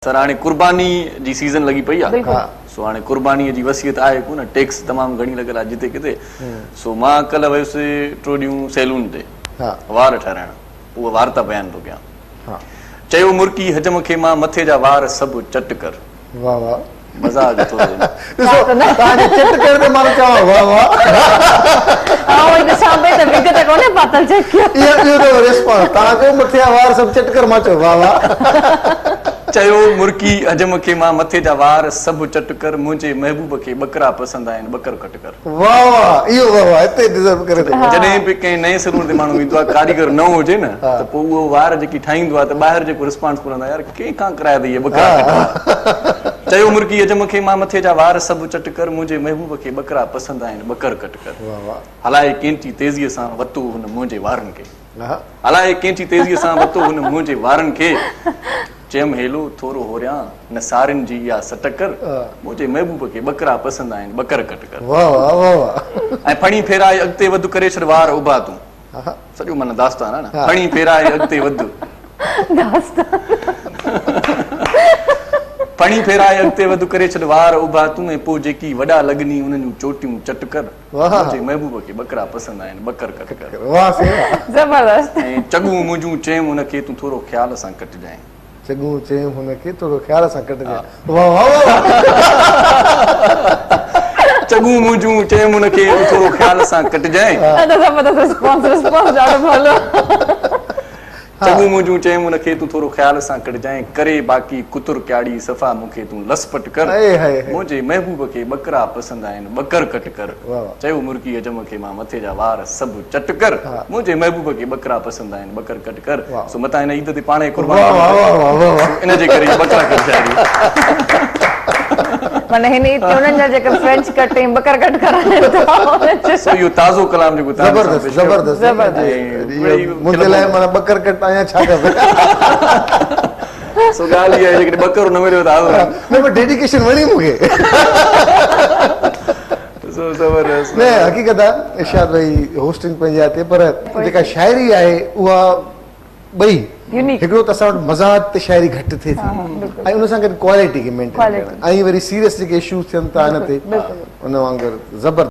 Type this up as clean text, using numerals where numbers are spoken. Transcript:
سر هاڻي قرباني جي سيزن لڳي پئي آ سو هاڻي قرباني جي وصيت آهي ڪونه ٽيڪس تمام گهڻي لڳل آ جتي ڪٿي سو مان ڪلهه ويس ٽو ڏينهن سيلون تي وار ٺهرائڻ اهو وارتا بيان ٿو ڪيان چيو مرڪي حجم کي مان مٿي جا وار سڀ چٽ ڪر واه واه مزاح جو ٿورو ڏسو توهان جي چٽ ڪر تي مان چوان واه واه. آئون وري ڏسان پئي ته وگ ته ڪونهي پاتل چيڪ ڪيو. اهو اهو اٿو ريسپانس توهان چيو مٿي جا وار سڀ چٽ ڪر مان چيو واه واه. چيو مرڪي حجم کي مان مٿي جا وار سڀ چٽ ڪر منهنجي محبوب کي ٻڪرا پسند آهن ٻڪر ڪٽ ڪر. واه واه اهو واه واه هتي ڊزرو ڪري ٿو. جڏهن به ڪنهن نئين سلون تي ماڻهو ويندو آهي ڪاريگر نئون هجي نه ته پوء اهو وار جيڪي ٺاهيندو آهي ته ٻاهر جيڪو رسپانس ملندو آهي يار ڪنهن کان ڪرايا اٿئي اهي ٻڪرا ڪٽ چيو مرڪي حجم کي مان مٿي جا وار سڀ چٽ ڪر منهنجي محبوب کي ٻڪرا پسند آهن ٻڪر ڪٽ ڪر هلائي ڪينچي تيزيء سان وتو هن منهنجي وارن کي هلائي ڪينچي تيزيء سان وتو هن منهنجي وارن کي چيم هيلو ٿورو هوريان نه سارين جي اها سٽ ڪر منهنجي محبوب کي ٻڪرا پسند آهن ٻڪر ڪٽ ڪر ۽ ڦڻي ڦيرائي اڳتي وڌ ڪري ڇڏ وار اڀا تون سڄو معنيٰ داستان آهي نه ڦڻي ڦيرائي اڳتي وڌ ڦڻي ڦيرائي اڳتي وڌ ڪري ڇڏ وار اڀا تون ۽ پوء جيڪي وڏا لڳني انهن جون چوٽيون چٽ ڪر منهنجي محبوب کي ٻڪرا پسند آهن ٻڪر ڪٽ ڪر. زبردست. ۽ چڳون منهنجون چيم هن کي تون ٿورو خيال سان ڪٽجانء. چڳون چيم هن کي ٿورو خيال سان ڪٽجانء. واه واه واه. چڳون منهنجون چيم هن کي تون ٿورو خيال سان ڪٽجانء. زبردست رسپانس رسپانس ڏاڍو ڀلو. چڳون منهنجون چيم ان کي تون ٿورو خيال سان ڪڍجانء ڪري باقي ڪتر ڪياڙي صفا مون کي تون لس پٽ ڪر منهنجي محبوب کي ٻڪرا پسند آهن ٻڪر ڪٽ ڪر چيو مرڪي حجم کي مان مٿي جا وار سڀ چٽ ڪر منهنجي محبوب کي ٻڪرا پسند آهن ٻڪر ڪٽ ڪر سو متان هن عيد تي پاڻ کي قربان ڪرڻو پئي سو ان جي ڪري هي ٻڪرا ڪٽ شاعري. معنيٰ هن عيد تي انهن جا جيڪي فرينچ ڪٽ ۽ ٻڪر ڪٽ ڪرائين ٿا انهن جو. سو اهو تازو ڪلام جيڪو توهان جي سامهون پيش ڪيو. زبردست زبردست منهنجي لاء معنيٰ ٻڪر ڪٽ آهيان ڇا کپي. سو ڳالهه اها آهي جيڪڏهن ٻڪر نه مليو ته آزو نه پر ڊيڊيڪيشن وڻي مون کي. سو زبردست. نه حقيقت آهي ارشاد ڀائي هوسٽنگ پنهنجي جاء تي پر جيڪا شاعري آهي اها ٻئي هڪڙو ته اسان وٽ مزاح تي شاعري گهٽ ٿئي ٿي ۽ ان سان گڏ ڪوالٽي کي مينٽين ڪرڻ ۽ وري سيريس جيڪي اشوز ٿين ٿا ان تي ان وانگر زبردست.